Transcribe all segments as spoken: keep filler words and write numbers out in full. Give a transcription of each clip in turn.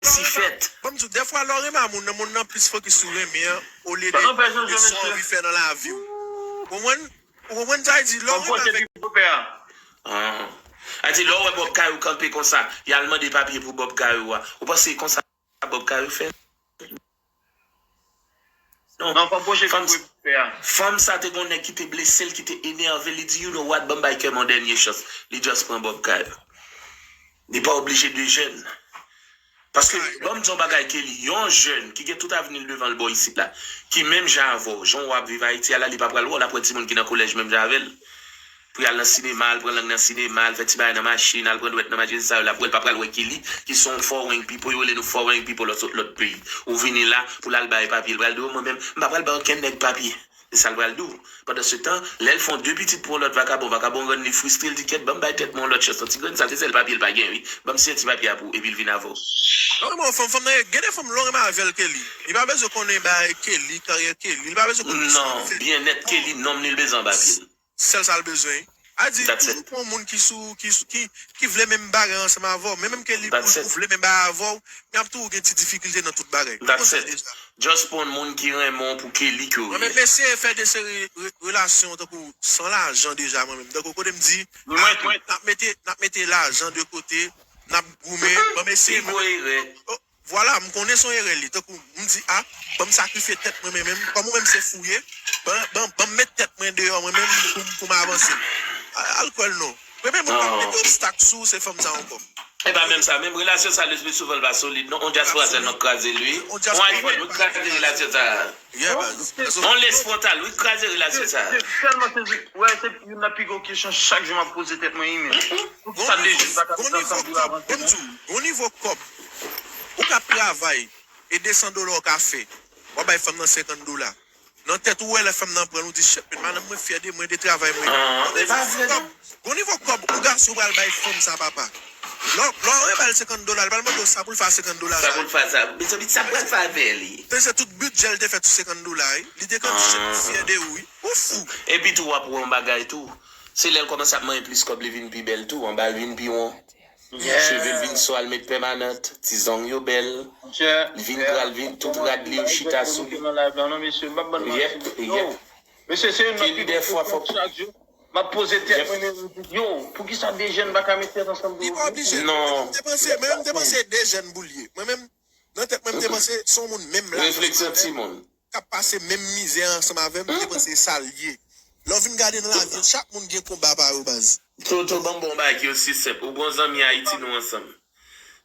ti fèt. Ban m di w, dèfwa lè w renmen a moun nan, moun nan plis fokis sou renmen an olye de, de sa w anvi fè nan lavi w. Ou konprann? Ou konprann sa l di? Lè w renmen avèk Ah. A di, lè w wè Bob Kayou kanpe konsa, y al mande papye pou Bob Kayou a. Ou panse konsa Bob Kayou fè? Non, fanm, fanm sa te gon nèg ki te blese l, ki te enève l, li di, "You know what, ban m bay kè m yon dènye chans." Li just pran Bob Kayou. Li pa oblije de jèn. Paske, ban m di yon bagay, Kelly, yon jèn ki gen tout avni l devan l bò isit la, ki menm jan avè w, jan w ap viv Ayiti a la, li pa pral wè w, l ap wè timoun ki nan kolèj menm jan avè l. Pou y al nan sinema, al pran lang nan sinema, al fè ti bagay nan machin, al pran dwèt nan machin, se sa yo l ap wè, l pa pral wè Kelly, ki se yon foreign people, yo rele nou foreign people, lòt, sot lòt peyi. Ou vini la, pou l al bay papye, l pral di w, "Mwen menm, m pa pral bay okenn nèg papye." Se sa l pral di w. Pandan se tan, lè l fè yon de pitit pou yon lòt vakabon, vakabon rann li fristre, l di, "Kyèt, ban m bay tèt mwen yon lòt chans, yon ti grenn sal, se sèl papye l pa gen, wi. Ban m siyen ti papye a pou ou, epi l vin avè w." Non, mwen, fanm, fanm nan, gen de fanm, lè w renmen avè l, Kelly. Li pa bezwen konnen bagay Kelly, karyè Kelly. Li pa bezwen konnen sa l fè. Non, byennèt Kelly, nonm li, l bezwen anba pye l. Sèl sa l bezwen. A di, toujou pran yon moun ki sou, ki, sou- ki, ki vle menm bagay ansanm avè w. Men menm ke li pou, pou vle menm bagay avè w, men ap toujou gen ti difikilte nan tout bagay. Ou konn sa deja. Just pran moun ki renmen w pou Kelly ke w ye. Mwen menm, m eseye fè de seri re- relasyon tankou san lajan deja, mwen menm. Tankou kote m di, n ap mete, n ap mete lajan de kote, n ap goumen. Mwen menm, eseye mwen menm. Vwala, m konnen se yon erè li. Tankou, m di, a, ban m sakrifye tèt mwen, mwen menm. Kòm ou menm se fou w ye, ban, ban, ban m met tèt mwen deyò mwen menm pou, pou m avanse. A- Al kwè l non. Premye moun k ap mete obstak sou ou, se fanm sa ankò. E pa menm sa, menm relasyon sa, le pli souvan, l pa solid non. On dyaspora sèlman k kraze l, wi. On iPhone, wi, k kraze relasyon sa. Yeah, baz. On lesprontal, wi, k kraze relasyon sa. Se sèlman se, wè, se youn nan pi gwo kesyon chak jou m ap poze tèt mwen, wi, men. Poukisa de jèn pa ka met ansanm pou yo avanse, non? Gon nivo kòb, ou ka travay, e de san dola w ka fè. W ap bay fanm nan senkant dola. Nan tèt ou, wè lè fanm nan pran l, ou di, "Shit, men madanm mwen fyè de mwen, de travay mwen." Gon nivo kòb, gon nivo kòb, ou gason, ou pral bay fanm sa, papa. Lè, lè w bay l senkant dola, li pral mande w sa pou l fè a senkant dola sa. Sa pou l fè sa. Mezanmi, sa pral fè avè li. Se, se tout bidjè l te fè sou senkant dola, wi. Li te konn di, "Shit, mwen fyè de ou, wi." Ou fou. Epi tou, w ap wè yon bagay tou. Se lè l kòmanse ap manyen plis kòb, li vin pi bèl tou. Anba l vin pi won. Cheve l vin swa l met pèmanant, ti zong yo bèl. Li vin pral vin, tout rad li yo chita sou li. Yep, yep. Mesye, se youn nan pi gwo kesyon chak jou. M ap poze tèt mwen, men, yo, poukisa de jèn pa ka met tèt ansanm pou yo? Li pa oblije. Non. Mwen menm, m te panse, mwen menm, m te panse de jèn pou l ye. Mwen menm, nan tèt mwen, m te panse se yon moun menm la. Refleksyon timoun. K ap pase menm mizè ansanm avè m, m te panse sa l ye. Lè w vin gade nan lavi, chak moun gen konba pa yo, baz. Toto, ban m ba w yon bagay ki osi senp. Ou gon zanmi Ayiti, nou ansanm.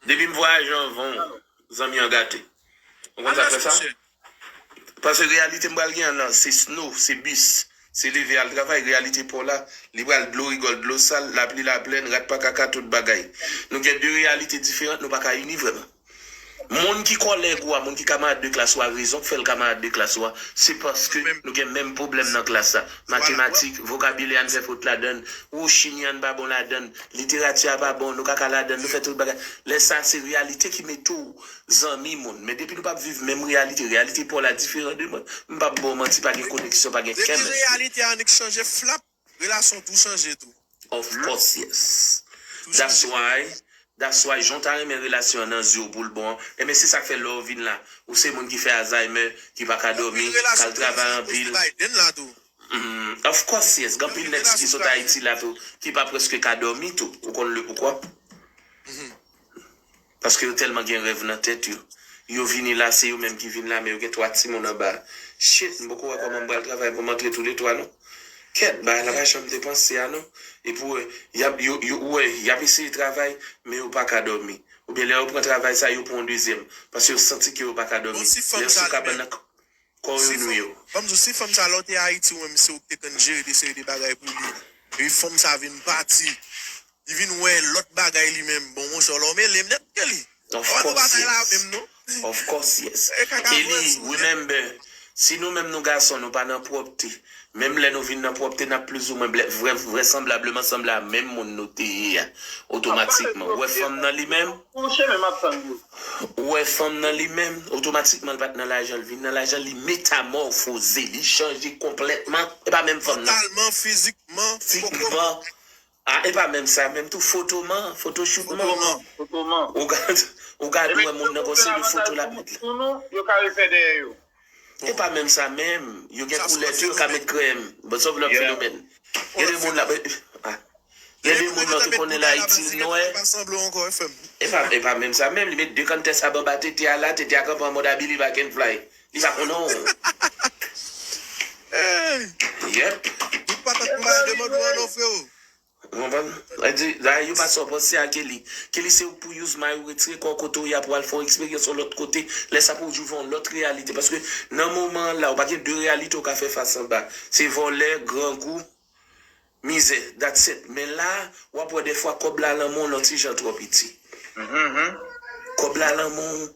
Depi m vwayaje anvan w, zanmi an gate. Ou konn sa k fè sa? Paske reyalite m pral gen an nan, se snow, se bis, se leve al travay, reyalite pa w la, li pral dlo rigòl, dlo sal, lapli laplèn, rat pa kaka, tout bagay. Nou gen de reyalite diferan, nou pa ka ini vrèman. Moun ki kòlèg ou a, moun ki kamarad de klas ou a, rezon k fè l kamarad de klas ou a, se paske nou gen menm pwoblèm nan klas la. Matematik, vokabilè a n fè fot ladan l, wochini a n pa bon ladan l, literati a pa bon, nou kaka ladan l, nou fè tout bagay. Lè sa a, se reyalite ki mete w zanmi moun. Men depi nou p ap viv menm reyalite, reyalite pa w la diferan de mwen, m p ap ba w manti, pa gen koneksyon, pa gen chemistry. Depi reyalite a annik chanje, flap, relasyon tou chanje tou. Of course, yes. That's why, that's why, jan w ta renmen relasyon an nan zye w pou l bon an, enben se sa k fè lè w vin la, ou se moun ki fè Alzheimer, ki pa ka dòmi, k al travay anpil. Of course, yes. Gen anpil nèg ki sot Ayiti la tou, ki pa prèske ka dòmi tou. Ou konn le poukwa? Paske yo tèlman gen rèv nan tèt yo. Yo vini la, se yo menm ki vin la, men yo gen twa timoun anba. Shit, m poko wè kòman m pral travay pou m antre toulètwa, non. Kèt, bagay la pa janm te panse a, non. Epi w wè, y ap, yo, yo, w wè, y ap eseye travay, men yo pa ka dòmi. Oubyen lè yo pran travay sa, yo pran yon dezyèm. Paske yo santi ke yo pa ka dòmi. Lè yo sou kabann nan, kò yo nwi yo. Ban m di w, si fanm sa lè w te Ayiti, ou menm se ou ki te konn jere de seri de bagay pou li. Epi fanm sa vin pati. Li vin wè lòt bagay li menm. Bon, monchè, w la w mele m nèt ke li. Of course, yes. Of course, yes. Kelly, remember, si nou menm nou gason, nou pa nan pwòpte, menm lè nou vin nan pwòpte, n ap plizoumwen, vrèsanblableman sanble a menm moun nou te ye a, otomatikman. Ou wè fanm nan li menm? Ou wè fanm nan li menm, otomatikman, li pa t nan lajan, li vin nan lajan, li metamòfoze, li chanje konplètman. E pa menm fanm nan. Mantalman, fizikman, fizikman. A, e pa menm sa, menm tou fotoman, photoshootman. Fotoman, fotoman. Ou gade, Ou gade wè moun nan gon seri foto l ap met la. Pou nou, yo ka refè dèyè yo. E pa menm sa menm. Yo gen koulè tou, yo ka met krèm. But sa vle yon fenomèn. Gen de moun la. Ah. Gen de moun nan te konnen la Ayiti nwè. E pa, e pa menm sa menm. Li met de kanntè sa anba tete a la, tete a kanpe an mòd I believe I can fly. Li pa konnen w. Yep. Tout patat m pa demande w an non, freo. Ou konprann? Sa di, la, yo pa sa w panse a Kelly. Kelly se ou pou use may ou retire kò w kote w ye a pou al fè yon eksperyans yon lòt kote. Lè sa pou w drive yon lòt reyalite. Paske nan moman an la, ou pa gen de reyalite ou ka fè fas anba. Se vòlè, grangou, mizè. That's it. Men la, w ap wè dèfwa kòb la nan men w lòt ti jan twò piti. Kòb la nan men w,